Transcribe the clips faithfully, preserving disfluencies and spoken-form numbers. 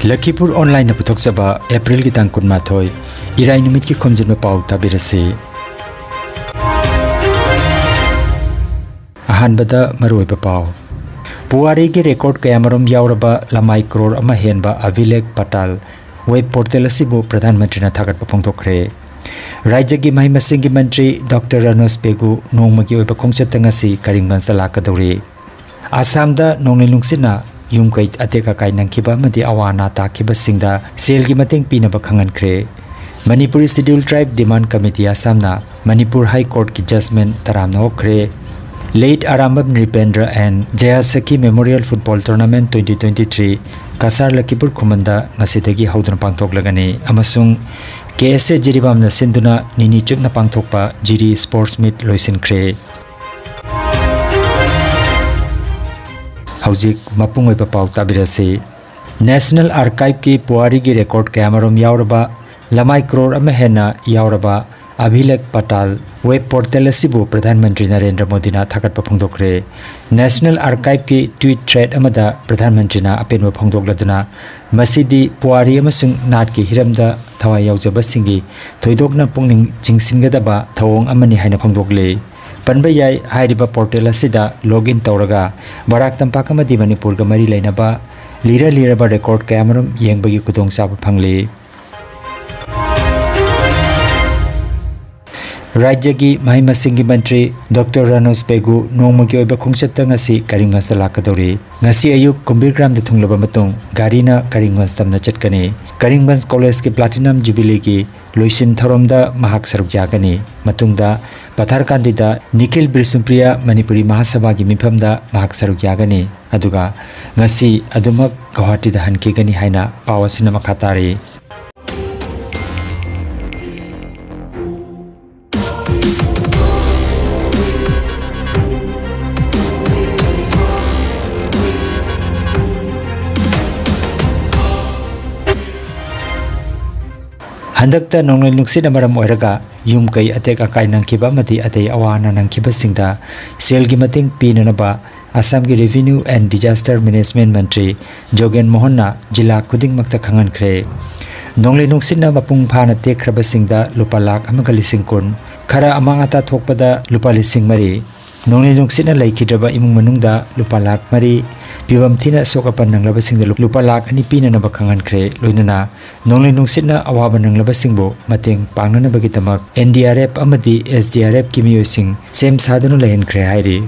ꯂꯈꯤꯄꯨꯔ ꯑꯣꯟꯂꯥꯏꯟꯅ ꯄꯨꯊꯣꯛꯆꯕ ꯑꯦꯄ꯭ꯔꯤꯜꯒꯤ ꯇꯥꯡ ꯀꯨꯟꯃꯥꯊꯣꯏ, ꯏꯔꯥꯏ ꯅꯨꯃꯤꯠꯀꯤ ꯈꯣꯝꯖꯤꯟꯕ ꯄꯥꯎ ꯇꯥꯕꯤꯔꯁꯤ꯫ ꯑꯍꯥꯟꯕꯗ ꯃꯔꯨꯑꯣꯏꯕ ꯄꯥꯎ꯫ ꯄꯨꯋꯥꯔꯤꯒꯤ ꯔꯦꯀꯣꯔꯗ ꯀꯌꯥꯃꯔꯨꯝ ꯌꯥꯎꯔꯕ ꯂꯃꯥꯏ ꯀ꯭ꯔꯣꯔ ꯑꯃ ꯍꯦꯟꯕ ꯑꯚꯤꯂꯦꯈ ꯄꯇꯥꯜ ꯋꯦꯕ ꯄꯣꯔꯇꯦꯜ ꯑꯁꯤꯕꯨ ꯄ꯭ꯔꯙꯥꯟ ꯃꯟꯇ꯭ꯔꯤꯅ ꯊꯥꯒꯠꯄ ꯐꯣꯡꯗꯣꯛꯈ꯭ꯔꯦ꯫ ꯔꯥꯖ꯭ꯌꯒꯤ ꯃꯍꯩ ꯃꯁꯤꯡꯒꯤ ꯃꯟꯇ꯭ꯔꯤ ꯗꯣꯛꯇꯔ ꯔꯅꯣꯖ ꯄꯦꯒꯨ ꯅꯣꯡꯃꯒꯤ ꯑꯣꯏꯕ ꯈꯣꯡꯆꯠꯇ ꯉꯁꯤ ꯀꯔꯤꯝꯒꯟꯖꯇ ꯂꯥꯛꯀꯗꯧꯔꯤ꯫ ꯑꯁꯥꯝꯗ ꯅꯣꯡꯂꯩ ꯅꯨꯡꯁꯤꯠꯅ ꯌꯨꯝ ꯀꯩ ꯑꯇꯦꯛ ꯑꯀꯥꯏ ꯅꯪꯈꯤꯕ ꯑꯃꯗꯤ ꯑꯋꯥ ꯑꯅꯥ ꯇꯥꯈꯤꯕꯁꯤꯡꯗ ꯁꯦꯜꯒꯤ ꯃꯇꯦꯡ ꯄꯤꯅꯕ ꯈꯪꯍꯟꯈ꯭ꯔꯦ꯫ Manipuri schedule tribe demand committee ꯑꯁꯥꯝꯅ ꯃꯅꯤꯄꯨꯔ ꯍꯥꯏ ꯀꯣꯔꯠꯀꯤ ꯖꯖꯃꯦꯟ ꯇꯔꯥꯝꯅ ꯑꯣꯛꯈ꯭ꯔꯦ꯫ ꯂꯦꯠ ꯑꯔꯥꯝꯕꯝ ꯅ꯭ꯔꯤꯄꯦꯟꯗ꯭ꯔ ꯑꯦꯟ ꯖꯌꯥꯁꯈꯤ memorial football tournament twenty twenty three ꯀꯁꯥꯔ ꯂꯈꯤꯄꯨꯔ ꯈꯨꯃꯟꯗ ꯉꯁꯤꯗꯒꯤ ꯍꯧꯗꯨꯅ ꯄꯥꯡꯊꯣꯛꯂꯒꯅꯤ ꯑꯃꯁꯨꯡ ꯀꯦ ꯑꯦꯁ ꯑꯦ ꯖꯤꯔꯤꯕꯥꯝꯅ ꯁꯤꯟꯗꯨꯅ ꯅꯤꯅꯤ ꯆꯨꯞꯅ ꯄꯥꯡꯊꯣꯛꯄ ꯖꯤꯔꯤ ꯁ꯭ꯄꯣꯔꯠꯁ ꯃꯤꯠ ꯂꯣꯏꯁꯤꯟꯈ꯭ꯔꯦ꯫ ꯍꯧꯖꯤꯛ ꯃꯄꯨꯡ ꯑꯣꯏꯕ ꯄꯥꯎ ꯇꯥꯕꯤꯔꯁꯤ꯫ ꯅꯦꯁꯅꯦꯜ ꯑꯥꯔꯀꯥꯏꯚꯀꯤ ꯄꯨꯋꯥꯔꯤꯒꯤ ꯔꯦꯀꯣꯔꯗ ꯀꯌꯥꯃꯔꯨꯝ ꯌꯥꯎꯔꯕ, ꯂꯃꯥꯏ ꯀ꯭ꯔꯣꯔ ꯑꯃ ꯍꯦꯟꯅ ꯌꯥꯎꯔꯕ ꯑꯚꯤꯂꯦꯈ ꯄꯇꯥꯜ ꯋꯦꯕ ꯄꯣꯔꯇꯦꯜ ꯑꯁꯤꯕꯨ ꯄ꯭ꯔꯙꯥꯟ ꯃꯟꯇ꯭ꯔꯤ ꯅꯔꯦꯟꯗ꯭ꯔ ꯃꯣꯗꯤꯅ ꯊꯥꯒꯠꯄ ꯐꯣꯡꯗꯣꯛꯈ꯭ꯔꯦ꯫ ꯅꯦꯁꯅꯦꯜ ꯑꯥꯔꯀꯥꯏꯚꯀꯤ ꯇ꯭ꯋꯤꯠ ꯊ꯭ꯔꯦꯗ ꯑꯃꯗ ꯄ꯭ꯔꯙꯥꯟ ꯃꯟꯇ꯭ꯔꯤꯅ ꯑꯄꯦꯟꯕ ꯐꯣꯡꯗꯣꯛꯂꯗꯨꯅ, ꯃꯁꯤꯗꯤ ꯄꯨꯋꯥꯔꯤ ꯑꯃꯁꯨꯡ ꯅꯥꯠꯀꯤ ꯍꯤꯔꯝꯗ ꯊꯋꯥꯏ ꯌꯥꯎꯖꯕꯁꯤꯡꯒꯤ ꯊꯣꯏꯗꯣꯛꯅ ꯄꯨꯛꯅꯤꯡ ꯆꯤꯡꯁꯤꯟꯒꯗꯕ ꯊꯧꯑꯣꯡ ꯑꯃꯅꯤ ꯍꯥꯏꯅ ꯐꯣꯡꯗꯣꯛꯂꯤ꯫ ꯄꯟꯕ ꯌꯥꯏ, ꯍꯥꯏꯔꯤꯕ ꯄꯣꯔꯇꯦꯜ ꯑꯁꯤꯗ ꯂꯣꯒ ꯏꯟ ꯇꯧꯔꯒ ꯕꯔꯥꯛ ꯇꯝꯄꯥꯛ ꯑꯃꯗꯤ ꯃꯅꯤꯄꯨꯔꯒ ꯃꯔꯤ ꯂꯩꯅꯕ ꯂꯤꯔ ꯂꯤꯔꯕ ꯔꯦꯀꯣꯔꯗ ꯀꯌꯥꯃꯔꯨꯝ ꯌꯦꯡꯕꯒꯤ ꯈꯨꯗꯣꯡꯆꯥꯕ ꯐꯪꯂꯤ꯫ ꯔꯥꯖ꯭ꯌꯒꯤ ꯃꯍꯩ ꯃꯁꯤꯡꯒꯤ ꯃꯟꯇ꯭ꯔꯤ ꯗꯣꯛꯇꯔ ꯔꯅꯣꯖ ꯄꯦꯒꯨ ꯅꯣꯡꯃꯒꯤ ꯑꯣꯏꯕ ꯈꯣꯡꯆꯠꯇ ꯉꯁꯤ ꯀꯔꯤꯝꯒꯟꯖꯇ ꯂꯥꯛꯀꯗꯧꯔꯤ꯫ ꯉꯁꯤ ꯑꯌꯨꯛ ꯀꯨꯝꯕꯤꯔꯒ꯭ꯔꯥꯝꯗ ꯊꯨꯡꯂꯕ ꯃꯇꯨꯡ ꯒꯥꯔꯤꯅ ꯀꯔꯤꯝꯒꯟꯖ ꯇꯝꯅ ꯆꯠꯀꯅꯤ꯫ ꯀꯔꯤꯝꯒꯟꯖ ꯀꯣꯂꯦꯖꯀꯤ ꯄ꯭ꯂꯥꯇꯤꯅꯝ ꯖꯨꯕꯤꯂꯤꯒꯤ ꯂꯣꯏꯁꯤꯟ ꯊꯧꯔꯝꯗ ꯃꯍꯥꯛ ꯁꯔꯨꯛ ꯌꯥꯒꯅꯤ꯫ ꯃꯇꯨꯡꯗ ꯄꯊꯥꯔꯀꯥꯟꯗꯤꯗ ꯅꯤꯈꯤꯜ ꯕꯤꯁꯅꯨꯄ꯭ꯔꯤꯌꯥ ꯃꯅꯤꯄꯨꯔꯤ ꯃꯍꯥꯁꯚꯥꯒꯤ ꯃꯤꯐꯝꯗ ꯃꯍꯥꯛ ꯁꯔꯨꯛ ꯌꯥꯒꯅꯤ꯫ ꯑꯗꯨꯒ ꯉꯁꯤ ꯑꯗꯨꯃꯛ ꯒꯧꯍꯥꯇꯤꯗ ꯍꯟꯈꯤꯒꯅꯤ ꯍꯥꯏꯅ ꯄꯥꯎ ꯑꯁꯤꯅ ꯃꯈꯥ ꯇꯥꯔꯤ꯫ ꯍꯟꯗꯛꯇ ꯅꯣꯡꯂꯩ ꯅꯨꯡꯁꯤꯠꯅ ꯃꯔꯝ ꯑꯣꯏꯔꯒ ꯌꯨꯝ ꯀꯩ ꯑꯇꯦꯛ ꯑꯀꯥꯏ ꯅꯪꯈꯤꯕ ꯑꯃꯗꯤ ꯑꯇꯩ ꯑꯋꯥ ꯑꯅꯥ ꯅꯪꯈꯤꯕꯁꯤꯡꯗ ꯁꯦꯜꯒꯤ ꯃꯇꯦꯡ ꯄꯤꯅꯅꯕ ꯑꯁꯥꯝꯒꯤ Revenue and Disaster Management ꯃꯟꯇ꯭ꯔꯤ ꯖꯣꯒꯦꯟ ꯃꯣꯍꯟꯅ ꯖꯤꯂꯥ ꯈꯨꯗꯤꯡꯃꯛꯇ ꯈꯪꯍꯟꯈ꯭ꯔꯦ꯫ ꯅꯣꯡꯂꯩ ꯅꯨꯡꯁꯤꯠꯅ ꯃꯄꯨꯡ ꯐꯥꯅ ꯇꯦꯛꯈ꯭ꯔꯕꯁꯤꯡꯗ ꯂꯨꯄꯥ ꯂꯥꯈ ꯑꯃꯒ ꯂꯤꯁꯤꯡ ꯀꯨꯟ, ꯈꯔ ꯑꯃꯥꯡ ꯑꯇꯥ ꯊꯣꯛꯄꯗ ꯂꯨꯄꯥ ꯂꯤꯁꯤꯡ ꯃꯔꯤ, ꯅꯣꯡꯂꯩ ꯅꯨꯡꯁꯤꯠꯅ ꯂꯩꯈꯤꯗ꯭ꯔꯕ ꯏꯃꯨꯡ ꯃꯅꯨꯡꯗ ꯂꯨꯄꯥ ꯂꯥꯈ ꯃꯔꯤ, ꯐꯤꯕꯝ ꯊꯤꯅ ꯑꯁꯣꯛ ꯑꯄꯟ ꯅꯪꯂꯕꯁꯤꯡꯗ ꯂꯨ-, ꯂꯨꯄꯥ ꯂꯥꯈ ꯑꯅꯤ ꯄꯤꯅꯅꯕ ꯈꯪꯍꯟꯈ꯭ꯔꯦ꯫ ꯂꯣꯏꯅꯅ ꯅꯣꯡꯂꯩ ꯅꯨꯡꯁꯤꯠꯅ ꯑꯋꯥꯕ ꯅꯪꯂꯕꯁꯤꯡꯕꯨ ꯃꯇꯦꯡ ꯄꯥꯡꯅꯅꯕꯒꯤꯗꯃꯛ N D R F ꯑꯃꯗꯤ S D R F ꯀꯤ ꯃꯤꯑꯣꯏꯁꯤꯡ ꯁꯦꯝ ꯁꯥꯗꯨꯅ ꯂꯩꯍꯟꯈ꯭ꯔꯦ ꯍꯥꯏꯔꯤ꯫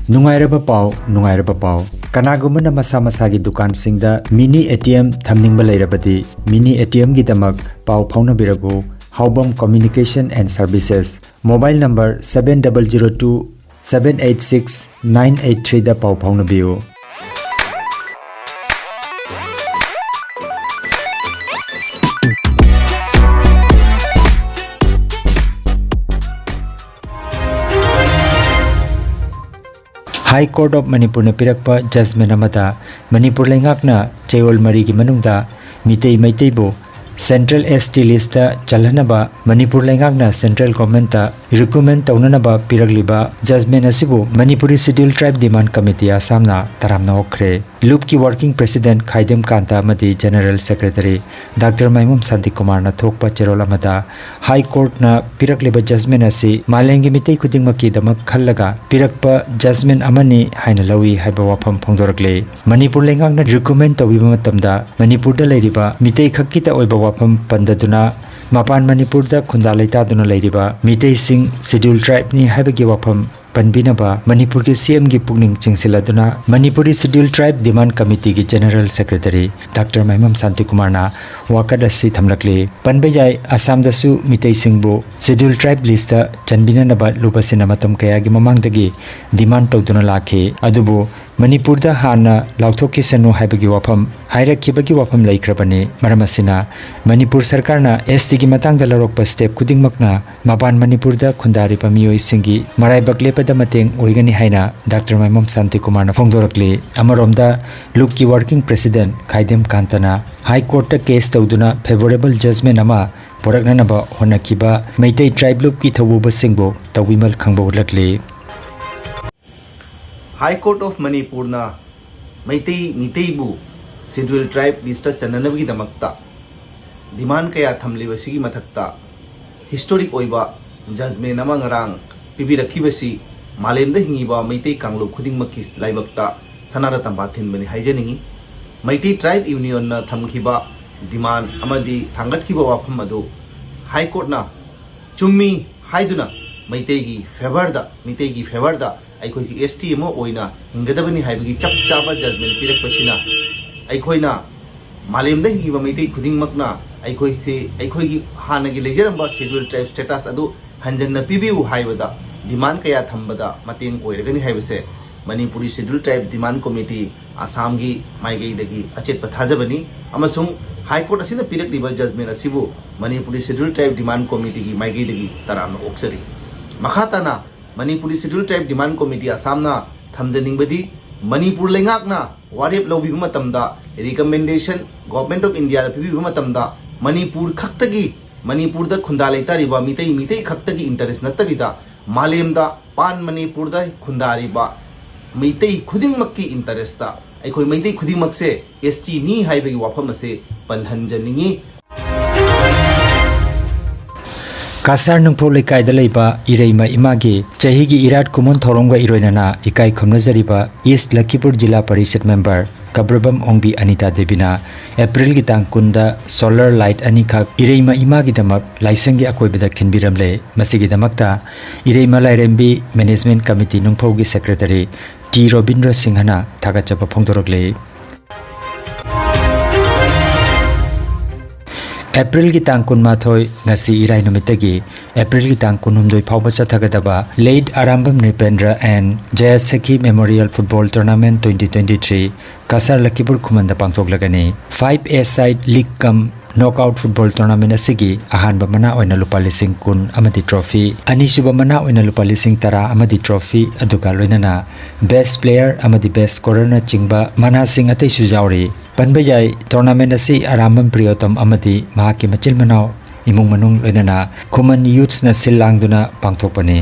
ꯅꯨꯡꯉꯥꯏꯔꯕ ꯄꯥꯎ, ꯅꯨꯡꯉꯥꯏꯔꯕ ꯄꯥꯎ꯫ ꯀꯅꯥꯒꯨꯝꯕꯅ ꯃꯁꯥ ꯃꯁꯥꯒꯤ ꯗꯨꯀꯥꯟꯁꯤꯡꯗ mini A T M ꯊꯝꯅꯤꯡꯕ ꯂꯩꯔꯕꯗꯤ, mini A T M ꯒꯤꯗꯃꯛ ꯄꯥꯎ ꯐꯥꯎꯅꯕꯤꯔꯕꯨ ꯍꯥꯎꯕꯝ Communication and Services, mobile number seven double zero two seven eight six nine eight three ꯗ ꯄꯥꯎ ꯐꯥꯎꯅꯕꯤꯌꯨ꯫ High Court of ꯃꯅꯤꯄꯨꯔꯅ ꯄꯤꯔꯛꯄ judgment ꯑꯃꯗ ꯃꯅꯤꯄꯨꯔ ꯂꯩꯉꯥꯛꯅ ꯆꯌꯣꯜ ꯃꯔꯤꯒꯤ ꯃꯅꯨꯡꯗ Meitei ꯃꯩꯇꯩꯕꯨ Central S T list ꯆꯜꯍꯟꯅꯕ Manipur ꯂꯩꯉꯥꯛꯅ Central Government ꯇ recommend ꯇꯧꯅꯅꯕ ꯄꯤꯔꯛꯂꯤꯕ judgment ꯑꯁꯤꯕꯨ Manipuri Scheduled Tribe Demand Committee ꯑꯁꯥꯝꯅ ꯇꯔꯥꯝꯅ ꯑꯣꯛꯈ꯭ꯔꯦ꯫ ꯂꯨꯞꯀꯤ Working President ꯈꯥꯏꯗꯦꯝ ꯀꯥꯟꯇ ꯑꯃꯗꯤ General Secretary Doctor ꯃꯥꯏꯃꯝ ꯁꯥꯟꯇꯤꯀꯨꯃꯥꯔꯅ ꯊꯣꯛꯄ ꯆꯦꯔꯣꯜ ꯑꯃꯗ High Court ꯅ ꯄꯤꯔꯛꯂꯤꯕ judgment ꯑꯁꯤ ꯃꯥꯂꯦꯝꯒꯤ ꯃꯤꯇꯩ ꯈꯨꯗꯤꯡꯃꯛꯀꯤꯗꯃꯛ ꯈꯜꯂꯒ ꯄꯤꯔꯛꯄ judgment ꯑꯃꯅꯤ ꯍꯥꯏꯅ ꯂꯧꯏ ꯍꯥꯏꯕ ꯋꯥꯐꯝ ꯐꯣꯡꯗꯣꯔꯛꯂꯤ꯫ ꯃꯅꯤꯄꯨꯔ ꯂꯩꯉꯥꯛꯅ recommend ꯇꯧꯕꯤꯕ ꯃꯇꯝꯗ ꯃꯅꯤꯄꯨꯔꯗ ꯂꯩꯔꯤꯕ ꯃꯤꯇꯩ ꯈꯛꯀꯤꯇ ꯑꯣꯏꯕ ꯋꯥꯐꯝ ꯄꯟꯗꯗꯨꯅ ꯃꯄꯥꯟ ꯃꯅꯤꯄꯨꯔꯗ ꯈꯨꯟꯗꯥ ꯂꯩꯇꯥꯗꯨꯅ ꯂꯩꯔꯤꯕ ꯃꯤꯇꯩꯁꯤꯡ Scheduled Tribe ꯅꯤ ꯍꯥꯏꯕꯒꯤ ꯋꯥꯐꯝ ꯄꯟꯕꯤꯅꯕ ꯃꯅꯤꯄꯨꯔꯒꯤ C M ꯒꯤ ꯄꯨꯛꯅꯤꯡ ꯆꯤꯡꯁꯤꯜꯂꯗꯨꯅ Manipuri Scheduled Tribe Demand Committee ꯒꯤ General Secretary Doctor ꯃꯥꯏꯃꯝ ꯁꯥꯟꯇꯤꯀꯨꯃꯥꯔꯅ ꯋꯥꯀꯠ ꯑꯁꯤ ꯊꯝꯂꯛꯂꯤ꯫ ꯄꯟꯕ ꯌꯥꯏ, ꯑꯁꯥꯝꯗꯁꯨ ꯃꯤꯇꯩꯁꯤꯡꯕꯨ Scheduled Tribe list ꯆꯟꯕꯤꯅꯅꯕ ꯂꯨꯞ ꯑꯁꯤꯅ ꯃꯇꯝ ꯀꯌꯥꯒꯤ ꯃꯃꯥꯡꯗꯒꯤ demand ꯇꯧꯗꯨꯅ ꯂꯥꯛꯈꯤ꯫ ꯑꯗꯨꯕꯨ ꯃꯅꯤꯄꯨꯔꯗ ꯍꯥꯟꯅ ꯂꯥꯎꯊꯣꯛꯈꯤꯁꯅꯨ ꯍꯥꯏꯕꯒꯤ ꯋꯥꯐꯝ, ꯍꯥꯏꯔꯛꯈꯤꯕꯒꯤ ꯋꯥꯐꯝ ꯂꯩꯈ꯭ꯔꯕꯅꯤ꯫ ꯃꯔꯝ ꯑꯁꯤꯅ ꯃꯅꯤꯄꯨꯔ ꯁꯔꯀꯥꯔꯅ S T ꯒꯤ ꯃꯇꯥꯡꯗ ꯂꯧꯔꯛꯄ step ꯈꯨꯗꯤꯡꯃꯛꯅ ꯃꯄꯥꯟ ꯃꯅꯤꯄꯨꯔꯗ ꯈꯨꯟꯗꯥꯔꯤꯕ ꯃꯤꯑꯣꯏꯁꯤꯡꯒꯤ ꯃꯔꯥꯏꯕꯛ ꯂꯦꯞꯄꯗ ꯃꯇꯦꯡ ꯑꯣꯏꯒꯅꯤ ꯍꯥꯏꯅ Doctor ꯃꯥꯏꯃꯝ ꯁꯥꯟꯇꯤꯀꯨꯃꯥꯔꯅ ꯐꯣꯡꯗꯣꯔꯛꯂꯤ꯫ ꯑꯃꯔꯣꯝꯗ ꯂꯨꯞꯀꯤ Working President ꯈꯥꯏꯗꯦꯝ ꯀꯥꯟꯇꯅ High Court ꯇ case ꯇꯧꯗꯨꯅ favourable judgment ꯑꯃ ꯄꯨꯔꯛꯅꯅꯕ ꯍꯣꯠꯅꯈꯤꯕ ꯃꯩꯇꯩ ꯇ꯭ꯔꯥꯏꯕ ꯂꯨꯞꯀꯤ ꯊꯧꯑꯣꯕꯁꯤꯡꯕꯨ ꯇꯧꯕꯤꯃꯜ ꯈꯪꯕ ꯎꯠꯂꯛꯂꯤ꯫ ꯍꯥꯏ ꯀꯣꯔꯠ ꯑꯣꯐ ꯃꯅꯤꯄꯨꯔꯅ ꯃꯩꯇꯩ ꯃꯤꯇꯩꯕꯨ ꯁꯦꯗ꯭ꯌꯨꯜ ꯇ꯭ꯔꯥꯏꯕ ꯂꯤꯁꯇ ꯆꯟꯅꯅꯕꯒꯤꯗꯃꯛꯇ ꯗꯤꯃꯥꯟ ꯀꯌꯥ ꯊꯝꯂꯤꯕꯁꯤꯒꯤ ꯃꯊꯛꯇ ꯍꯤꯁꯇꯣꯔꯤꯛ ꯑꯣꯏꯕ ꯖꯖꯃꯦꯟ ꯑꯃ ꯉꯔꯥꯡ ꯄꯤꯕꯤꯔꯛꯈꯤꯕꯁꯤ ꯃꯥꯂꯦꯝꯗ ꯍꯤꯡꯉꯤꯕ ꯃꯩꯇꯩ ꯀꯥꯡꯂꯨꯞ ꯈꯨꯗꯤꯡꯃꯛꯀꯤ ꯂꯥꯏꯕꯛꯇ ꯁꯅꯥꯔ ꯇꯝꯕꯥ ꯊꯤꯟꯕꯅꯤ ꯍꯥꯏꯖꯅꯤꯡꯏ꯫ ꯃꯩꯇꯩ ꯇ꯭ꯔꯥꯏꯕ ꯌꯨꯅꯤꯌꯟꯅ ꯊꯝꯈꯤꯕ ꯗꯤꯃꯥꯟ ꯑꯃꯗꯤ ꯊꯥꯡꯒꯠꯈꯤꯕ ꯋꯥꯐꯝ ꯑꯗꯨ ꯍꯥꯏ ꯀꯣꯔꯠꯅ ꯆꯨꯝꯃꯤ ꯍꯥꯏꯗꯨꯅ ꯃꯩꯇꯩꯒꯤ ꯐꯦꯚꯔꯗ, ꯃꯩꯇꯩꯒꯤ ꯐꯦꯚꯔꯗ ꯑꯩꯈꯣꯏꯁꯤ ꯑꯦꯁ ꯇꯤ ꯑꯃ ꯑꯣꯏꯅ ꯍꯤꯡꯒꯗꯕꯅꯤ ꯍꯥꯏꯕꯒꯤ ꯆꯞ ꯆꯥꯕ ꯖꯖꯃꯦꯟ ꯄꯤꯔꯛꯄꯁꯤꯅ ꯑꯩꯈꯣꯏꯅ ꯃꯥꯂꯦꯝꯗ ꯍꯤꯡꯉꯤꯕ ꯃꯩꯇꯩ ꯈꯨꯗꯤꯡꯃꯛꯅ ꯑꯩꯈꯣꯏꯁꯦ, ꯑꯩꯈꯣꯏꯒꯤ ꯍꯥꯟꯅꯒꯤ ꯂꯩꯖꯔꯝꯕ ꯁꯦꯗ꯭ꯌꯨꯜ ꯇ꯭ꯔꯥꯏꯕ ꯁ꯭ꯇꯦꯇꯁ ꯑꯗꯨ ꯍꯟꯖꯟꯅ ꯄꯤꯕꯤꯌꯨ ꯍꯥꯏꯕꯗ ꯗꯤꯃꯥꯟ ꯀꯌꯥ ꯊꯝꯕꯗ ꯃꯇꯦꯡ ꯑꯣꯏꯔꯒꯅꯤ ꯍꯥꯏꯕꯁꯦ ꯃꯅꯤꯄꯨꯔꯤ ꯁꯦꯗ꯭ꯌꯨꯜ ꯇ꯭ꯔꯥꯏꯕ ꯗꯤꯃꯥꯟ ꯀꯣꯃꯤꯇꯤ ꯑꯁꯥꯝꯒꯤ ꯃꯥꯏꯀꯩꯗꯒꯤ ꯑꯆꯦꯠꯄ ꯊꯥꯖꯕꯅꯤ, ꯑꯃꯁꯨꯡ ꯍꯥꯏ ꯀꯣꯔꯠ ꯑꯁꯤꯅ ꯄꯤꯔꯛꯂꯤꯕ ꯖꯖꯃꯦꯟ ꯑꯁꯤꯕꯨ ꯃꯅꯤꯄꯨꯔꯤ ꯁꯦꯗ꯭ꯌꯨꯜ ꯇ꯭ꯔꯥꯏꯕ ꯗꯤꯃꯥꯟ ꯀꯣꯃꯤꯇꯤꯒꯤ ꯃꯥꯏꯀꯩꯗꯒꯤ ꯇꯔꯥꯝꯅ ꯑꯣꯛꯆꯔꯤ꯫ ꯃꯈꯥ ꯇꯥꯅ ꯃꯅꯤꯄꯨꯔꯤ ꯁꯦꯗ꯭ꯌꯨꯜ ꯇ꯭ꯔꯥꯏꯕ ꯗꯤꯃꯥꯟ ꯀꯣꯃꯤꯇꯤ ꯑꯁꯥꯝꯅ ꯊꯝꯖꯅꯤꯡꯕꯗꯤ, ꯃꯅꯤꯄꯨꯔ ꯂꯩꯉꯥꯛꯅ ꯋꯥꯔꯦꯞ ꯂꯧꯕꯤꯕ ꯃꯇꯝꯗ, ꯔꯤꯀꯃꯦꯟꯗꯦꯁꯟ ꯒꯣꯚꯔꯟꯃꯦꯟꯠ ꯑꯣꯐ ꯏꯟꯗꯤꯌꯥꯗ ꯄꯤꯕꯤꯕ ꯃꯇꯝꯗ, ꯃꯅꯤꯄꯨꯔ ꯈꯛꯇꯒꯤ, ꯃꯅꯤꯄꯨꯔꯗ ꯈꯨꯟꯗꯥ ꯂꯩꯇꯥꯔꯤꯕ ꯃꯤꯇꯩ, ꯃꯤꯇꯩ ꯈꯛꯇꯒꯤ ꯏꯟꯇꯔꯦꯁ ꯅꯠꯇꯕꯤꯗ, ꯃꯥꯂꯦꯝꯗ ꯄꯥꯟ ꯃꯅꯤꯄꯨꯔꯗ ꯈꯨꯟꯗꯥꯔꯤꯕ ꯃꯤꯇꯩ ꯈꯨꯗꯤꯡꯃꯛꯀꯤ ꯏꯟꯇꯔꯦꯁꯇ ꯑꯩꯈꯣꯏ ꯃꯩꯇꯩ ꯈꯨꯗꯤꯡꯃꯛꯁꯦ ꯑꯦꯁ ꯇꯤꯅꯤ ꯍꯥꯏꯕꯒꯤ ꯋꯥꯐꯝ ꯑꯁꯦ ꯄꯜꯍꯟꯖꯅꯤꯡꯏ꯫ ꯀꯥꯁꯥꯔ ꯅꯨꯡꯐꯧ ꯂꯩꯀꯥꯏꯗ ꯂꯩꯕ ꯏꯔꯩꯃ ꯏꯃꯥꯒꯤ ꯆꯍꯤꯒꯤ ꯏꯔꯥꯠ ꯀꯨꯝꯑꯣꯟ ꯊꯧꯔꯝꯒ ꯏꯔꯣꯏꯅꯅ ꯏꯀꯥꯏ ꯈꯨꯝꯅꯖꯔꯤꯕ ꯏꯁ ꯂꯈꯤꯄꯨꯔ ꯖꯤꯂꯥ ꯄꯔꯤꯁꯠ ꯃꯦꯝꯕꯔ ꯀꯕ꯭ꯔꯕꯝ ꯑꯣꯡꯕꯤ ꯑꯅꯤꯇꯥ ꯗꯦꯕꯤꯅ ꯑꯦꯄ꯭ꯔꯤꯜꯒꯤ ꯇꯥꯡ ꯀꯨꯟꯗ ꯁꯣꯂꯔ ꯂꯥꯏꯠ ꯑꯅꯤꯈꯛ ꯏꯔꯩꯃ ꯏꯃꯥꯒꯤꯗꯃꯛ ꯂꯥꯏꯁꯪꯒꯤ ꯑꯀꯣꯏꯕꯗ ꯈꯤꯟꯕꯤꯔꯝꯂꯦ꯫ ꯃꯁꯤꯒꯤꯗꯃꯛꯇ ꯏꯔꯩꯃ ꯂꯥꯏꯔꯦꯝꯕꯤ ꯃꯦꯅꯦꯖꯃꯦꯟꯠ ꯀꯃꯤꯇꯤ ꯅꯨꯡꯐꯧꯒꯤ ꯁꯦꯀ꯭ꯔꯦꯇꯔꯤ ꯇꯤ ꯔꯣꯕꯤꯟꯗ꯭ꯔ ꯁꯤꯡꯍꯅ ꯊꯥꯒꯠꯆꯕ ꯐꯣꯡꯗꯣꯔꯛꯂꯤ꯫ ꯑꯦꯄ꯭ꯔꯤꯜꯒꯤ ꯇꯥꯡ ꯀꯨꯟꯃꯥꯊꯣꯏ, ꯉꯁꯤ ꯏꯔꯥꯏ ꯅꯨꯃꯤꯠꯇꯒꯤ ꯑꯦꯄ꯭ꯔꯤꯜꯒꯤ ꯇꯥꯡ ꯀꯨꯟꯍꯨꯝꯗꯣꯏ ꯐꯥꯎꯕ ꯆꯠꯊꯒꯗꯕ Late Arambam Nripendra and Jayasakhi Memorial Football Tournament twenty twenty-three Cachar Lakhipur ꯈꯨꯃꯟꯗ ꯄꯥꯡꯊꯣꯛꯂꯒꯅꯤ꯫ Five A side league cum knockout football tournament ꯑꯁꯤꯒꯤ ꯑꯍꯥꯟꯕ ꯃꯅꯥ ꯑꯣꯏꯅ ꯂꯨꯄꯥ ꯂꯤꯁꯤꯡ ꯀꯨꯟ ꯑꯃꯗꯤ trophy, ꯑꯅꯤꯁꯨꯕ ꯃꯅꯥ ꯑꯣꯏꯅ ꯂꯨꯄꯥ ꯂꯤꯁꯤꯡ ꯇꯔꯥ ꯑꯃꯗꯤ trophy ꯑꯗꯨꯒ ꯂꯣꯏꯅꯅ best player ꯑꯃꯗꯤ best scorerꯅ ꯆꯤꯡꯕ ꯃꯅꯥꯁꯤꯡ ꯑꯇꯩꯁꯨ ꯌꯥꯎꯔꯤ꯫ ꯄꯟꯕ ꯌꯥꯏ, tournament ꯑꯁꯤ ꯑꯔꯥꯝꯕꯝ ꯄ꯭ꯔꯤꯌꯣꯇꯝ ꯑꯃꯗꯤ ꯃꯍꯥꯛꯀꯤ ꯃꯆꯤꯟ ꯃꯅꯥꯎ ꯏꯃꯨꯡ ꯃꯅꯨꯡ ꯂꯣꯏꯅꯅ ꯈꯨꯃꯟ ꯌꯨꯠꯁꯅ ꯁꯤꯜ ꯂꯥꯡꯗꯨꯅ ꯄꯥꯡꯊꯣꯛꯄꯅꯤ꯫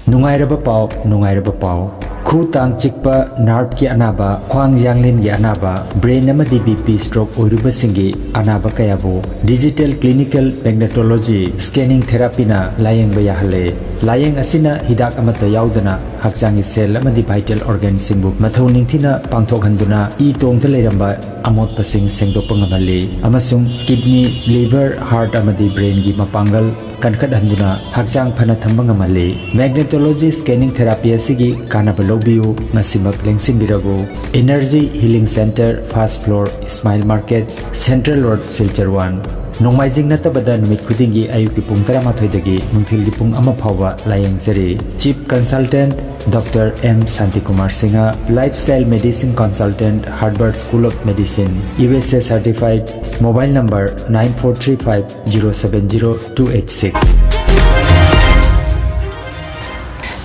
ꯅꯨꯡꯉꯥꯏꯔꯕ ꯄꯥꯎ, ꯅꯨꯡꯉꯥꯏꯔꯕ ꯄꯥꯎ꯫ ꯈꯨ ꯇꯥꯡ ꯆꯤꯛꯄ, ꯅꯥꯔꯚꯀꯤ ꯑꯅꯥꯕ, ꯈ꯭ꯋꯥꯡ ꯌꯥꯡꯂꯦꯟꯒꯤ ꯑꯅꯥꯕ, ꯕ꯭ꯔꯦꯟ ꯑꯃꯗꯤ ꯕꯤ ꯄꯤ ꯁ꯭ꯇ꯭ꯔꯣꯛ ꯑꯣꯏꯔꯨꯕꯁꯤꯡꯒꯤ ꯑꯅꯥꯕ ꯀꯌꯥꯕꯨ ꯗꯤꯖꯤꯇꯦꯜ ꯀ꯭ꯂꯤꯅꯤꯀꯦꯜ ꯃꯦꯒꯅꯦꯇꯣꯂꯣꯖꯤ ꯁ꯭ꯀꯦꯅꯤꯡ ꯊꯦꯔꯥꯄꯤꯅ ꯂꯥꯌꯦꯡꯕ ꯌꯥꯍꯜꯂꯦ꯫ ꯂꯥꯌꯦꯡ ꯑꯁꯤꯅ ꯍꯤꯗꯥꯛ ꯑꯃꯠꯇ ꯌꯥꯎꯗꯅ ꯍꯛꯆꯥꯡꯒꯤ ꯁꯦꯜ ꯑꯃꯗꯤ ꯚꯥꯏꯇꯦꯜ ꯑꯣꯔꯒꯥꯟꯁꯤꯡꯕꯨ ꯃꯊꯧ ꯅꯤꯡꯊꯤꯅ ꯄꯥꯡꯊꯣꯛꯍꯟꯗꯨꯅ ꯏ ꯇꯣꯡꯗ ꯂꯩꯔꯝꯕ ꯑꯃꯣꯠꯄꯁꯤꯡ ꯁꯦꯡꯗꯣꯛꯄ ꯉꯝꯍꯜꯂꯤ ꯑꯃꯁꯨꯡ ꯀꯤꯗꯅꯤ, ꯂꯤꯚꯔ, ꯍꯥꯔꯠ ꯑꯃꯗꯤ ꯕ꯭ꯔꯦꯟꯒꯤ ꯃꯄꯥꯡꯒꯜ ꯀꯟꯈꯠꯍꯟꯗꯨꯅ ꯍꯛꯆꯥꯡ ꯐꯅ ꯊꯝꯕ ꯉꯝꯍꯜꯂꯤ꯫ ꯃꯦꯒꯅꯦꯇꯣꯂꯣꯖꯤ ꯁ꯭ꯀꯦꯅꯤꯡ ꯊꯦꯔꯥꯄꯤ ꯑꯁꯤꯒꯤ ꯀꯥꯟꯅꯕ ꯂꯧꯕꯤꯌꯨ, ꯉꯁꯤꯃꯛ ꯂꯦꯡꯁꯤꯟꯕꯤꯔꯕꯨ꯫ Energy healing centre, first floor, Ismail market, central road, Silchar one. ꯅꯣꯡꯃꯥꯏꯖꯤꯡ ꯅꯠꯇꯕꯗ ꯅꯨꯃꯤꯠ ꯈꯨꯗꯤꯡꯒꯤ ꯑꯌꯨꯛꯀꯤ ꯄꯨꯡ ꯇꯔꯥꯃꯥꯊꯣꯏꯗꯒꯤ ꯅꯨꯡꯊꯤꯜꯒꯤ ꯄꯨꯡ ꯑꯃ ꯐꯥꯎꯕ ꯂꯥꯌꯦꯡꯖꯔꯤ꯫ Chief consultant doctor M Shantikumar Singh, lifestyle medicine consultant, Harvard school of medicine, U S A certified, mobile number nine four three five zero seven zero two eight six꯫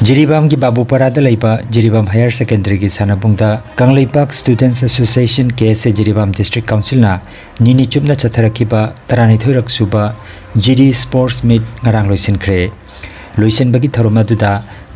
ꯖꯤꯔꯤꯕꯥꯝꯒꯤ ꯕꯥꯕꯨꯄꯥꯔꯥꯗ ꯂꯩꯕ Jiribam higher ꯁꯦꯀꯦꯟꯗꯔꯤꯒꯤ ꯁꯥꯟꯅꯕꯨꯡꯗ Kangleipak ꯁ꯭ꯇꯨꯗꯦꯟꯠꯁ association, K S A, Jiribam district ꯀꯥꯎꯟꯁꯤꯜꯅ ꯅꯤꯅꯤ ꯆꯨꯞꯅ ꯆꯠꯊꯔꯛꯈꯤꯕ ꯇꯔꯥꯅꯤꯊꯣꯏꯔꯛ ꯁꯨꯕ ꯖꯤꯔꯤ sports meet ꯉꯔꯥꯡ ꯂꯣꯏꯁꯤꯟꯈ꯭ꯔꯦ꯫ ꯂꯣꯏꯁꯤꯟꯕꯒꯤ ꯊꯧꯔꯝ ꯑꯗꯨꯗ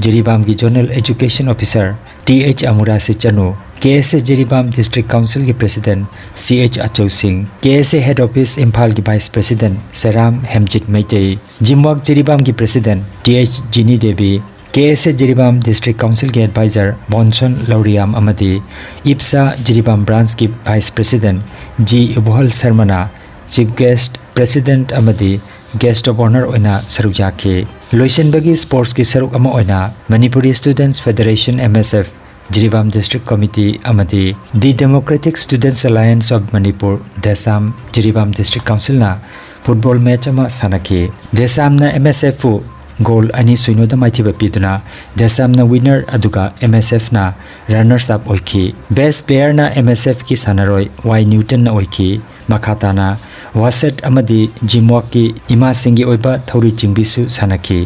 ꯖꯤꯔꯤꯕꯥꯝꯒꯤ zonal education officer T H ꯑꯃꯨꯔꯥꯁꯤ Chanu, K S A Jiribam district ꯀꯥꯎꯟꯁꯤꯜꯒꯤ president C H Achou Singh, K S A head office ꯏꯝꯐꯥꯜꯒꯤ ꯚꯥꯏꯁ ꯄ꯭ꯔꯦꯁꯤꯗꯦꯟꯠ ꯁꯦꯔꯥꯝ ꯍꯦꯝꯖꯤꯠ ꯃꯩꯇꯩ, ꯖꯤꯝꯋꯥꯛ ꯖꯤꯔꯤꯕꯥꯝꯒꯤ president T H Jini Devi, K S A Jiribam district ꯀꯥꯎꯟꯁꯤꯜꯒꯤ ꯑꯦꯗꯚꯥꯏꯖꯔ ꯕꯣꯟꯁꯣꯟ ꯂꯧꯔꯤꯌꯥꯝ ꯑꯃꯗꯤ ꯏꯞꯁꯥ ꯖꯤꯔꯤꯕꯥꯝ ꯕ꯭ꯔꯥꯟꯁꯀꯤ ꯚꯥꯏꯁ ꯄ꯭ꯔꯦꯁꯤꯗꯦꯟꯠ ꯖꯤ ꯏꯕꯣꯍꯜ ꯁꯔꯃꯅ ꯆꯤꯐ ꯒꯦꯁ꯭ꯠ, ꯄ꯭ꯔꯦꯁꯤꯗꯦꯟꯠ ꯑꯃꯗꯤ ꯒꯦꯁ꯭ꯠ ꯑꯣꯐ ꯑꯣꯅꯔ ꯑꯣꯏꯅ ꯁꯔꯨꯛ ꯌꯥꯈꯤ꯫ ꯂꯣꯏꯁꯤꯟꯕꯒꯤ ꯁ꯭ꯄꯣꯔꯠꯁꯀꯤ ꯁꯔꯨꯛ ꯑꯃ ꯑꯣꯏꯅ Manipuri students federation, M S F, Jiribam district committee ꯑꯃꯗꯤ the democratic students alliance of Manipur, DESAM, Jiribam district ꯀꯥꯎꯟꯁꯤꯜꯅ ꯐꯨꯠꯕꯣꯜ ꯃꯦꯆ ꯑꯃ ꯁꯥꯟꯅꯈꯤ꯫ ꯗꯦꯁꯥꯝꯅ ꯑꯦꯝ ꯑꯦꯁ ꯑꯦꯐꯄꯨ ꯒꯣꯜ ꯑꯅꯤ ꯁꯨꯏꯅꯣꯗ ꯃꯥꯏꯊꯤꯕ ꯄꯤꯗꯨꯅ ꯗꯦꯁꯥꯝꯅ ꯋꯤꯅꯔ, ꯑꯗꯨꯒ ꯑꯦꯝ ꯑꯦꯁ ꯑꯦꯐꯅ ꯔꯟꯅꯔꯁ ꯑꯞ ꯑꯣꯏꯈꯤ꯫ ꯕꯦꯁ꯭ꯠ ꯄ꯭ꯂꯦꯌꯔꯅ ꯑꯦꯝ ꯑꯦꯁ ꯑꯦꯐꯀꯤ ꯁꯥꯟꯅꯔꯣꯏ ꯋꯥꯏ ꯅ꯭ꯌꯨꯇꯟꯅ ꯑꯣꯏꯈꯤ꯫ ꯃꯈꯥ ꯇꯥꯅ ꯋꯥꯁꯦꯠ ꯑꯃꯗꯤ ꯖꯤꯝꯋꯥꯛꯀꯤ ꯏꯃꯥꯁꯤꯡꯒꯤ ꯑꯣꯏꯕ ꯊꯧꯔꯤ ꯆꯤꯡꯕꯤꯁꯨ ꯁꯥꯟꯅꯈꯤ꯫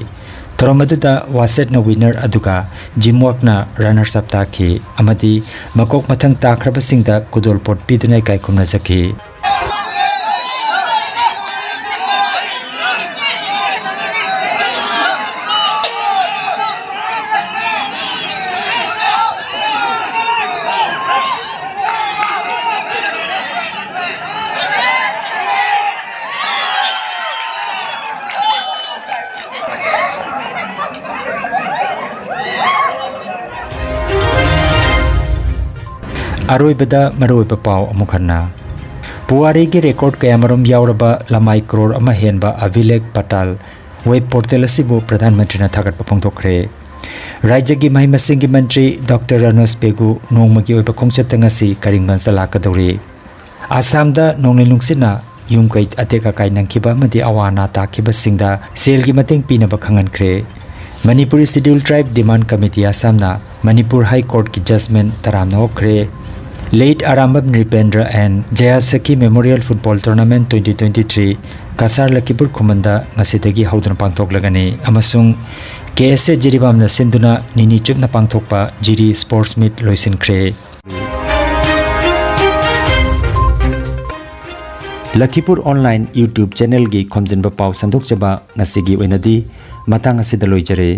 ꯊꯧꯔꯝ ꯑꯗꯨꯗ ꯋꯥꯁꯦꯠꯅ winner ꯑꯗꯨꯒ ꯖꯤꯝꯋꯥꯛꯅ runners up ꯇꯥꯈꯤ ꯑꯃꯗꯤ ꯃꯀꯣꯛ ꯃꯊꯪ ꯇꯥꯈ꯭ꯔꯕꯁꯤꯡꯗ ꯈꯨꯗꯣꯜꯄꯣꯠ ꯄꯤꯗꯨꯅ ꯏꯀꯥꯏ ꯈꯨꯝꯅꯖꯈꯤ꯫ ꯑꯔꯣꯏꯕꯗ ꯃꯔꯨꯑꯣꯏꯕ ꯄꯥꯎ ꯑꯃꯨꯛ ꯍꯟꯅ꯫ ꯄꯨꯋꯥꯔꯤꯒꯤ record ꯀꯌꯥꯃꯔꯨꯝ ꯌꯥꯎꯔꯕ ꯂꯃꯥꯏ ꯀ꯭ꯔꯣꯔ ꯑꯃ ꯍꯦꯟꯕ ꯑꯚꯤꯂꯦꯈ ꯄꯇꯥꯜ web portal ꯑꯁꯤꯕꯨ ꯄ꯭ꯔꯙꯥꯟ ꯃꯟꯇ꯭ꯔꯤꯅ ꯊꯥꯒꯠꯄ ꯐꯣꯡꯗꯣꯛꯈ꯭ꯔꯦ꯫ ꯔꯥꯖ꯭ꯌꯒꯤ ꯃꯍꯩ ꯃꯁꯤꯡꯒꯤ ꯃꯟꯇ꯭ꯔꯤ ꯗꯣꯛꯇꯔ ꯔꯥꯅꯣꯁ ꯄꯦꯒꯨ ꯅꯣꯡꯃꯒꯤ ꯑꯣꯏꯕ ꯈꯣꯡꯆꯠꯇ ꯉꯁꯤ ꯀꯔꯤꯡꯒꯟꯖꯇ ꯂꯥꯛꯀꯗꯧꯔꯤ꯫ ꯑꯁꯥꯝꯗ ꯅꯣꯡꯂꯩ ꯅꯨꯡꯁꯤꯠꯅ ꯌꯨꯝ ꯀꯩ ꯑꯇꯦꯛ ꯑꯀꯥꯏ ꯅꯪꯈꯤꯕ ꯑꯃꯗꯤ ꯑꯋꯥ ꯑꯅꯥ ꯇꯥꯈꯤꯕꯁꯤꯡꯗ ꯁꯦꯜꯒꯤ ꯃꯇꯦꯡ ꯄꯤꯅꯕ ꯈꯪꯍꯟꯈ꯭ꯔꯦ꯫ Manipuri Scheduled Tribe Demand Committee ꯑꯁꯥꯝꯅ Manipur High Courtꯀꯤ judgment ꯇꯔꯥꯝꯅ ꯑꯣꯛꯈ꯭ꯔꯦ꯫ Late Arambam ꯅ꯭ꯔꯤꯄꯦꯟꯗ꯭ꯔ and Jaya ꯁꯈꯤ Memorial Football Tournament twenty twenty three Cachar Lakhipur ꯈꯨꯃꯟꯗ ꯉꯁꯤꯗꯒꯤ ꯍꯧꯗꯨꯅ ꯄꯥꯡꯊꯣꯛꯂꯒꯅꯤ ꯑꯃꯁꯨꯡ ꯀꯦ ꯑꯦꯁ ꯑꯦ ꯖꯤꯔꯤꯕꯥꯝꯅ ꯁꯤꯟꯗꯨꯅ ꯅꯤꯅꯤ ꯆꯨꯞꯅ ꯄꯥꯡꯊꯣꯛꯄ ꯖꯤꯔꯤ Sports Meet ꯂꯣꯏꯁꯤꯟꯈ꯭ꯔꯦ꯫ ꯂꯈꯤꯄꯨꯔ Online YouTube channelꯒꯤ ꯈꯣꯝꯖꯤꯟꯕ ꯄꯥꯎ ꯁꯟꯗꯣꯛꯆꯕ ꯉꯁꯤꯒꯤ ꯑꯣꯏꯅꯗꯤ ꯃꯇꯥꯡ ꯑꯁꯤꯗ ꯂꯣꯏꯖꯔꯦ꯫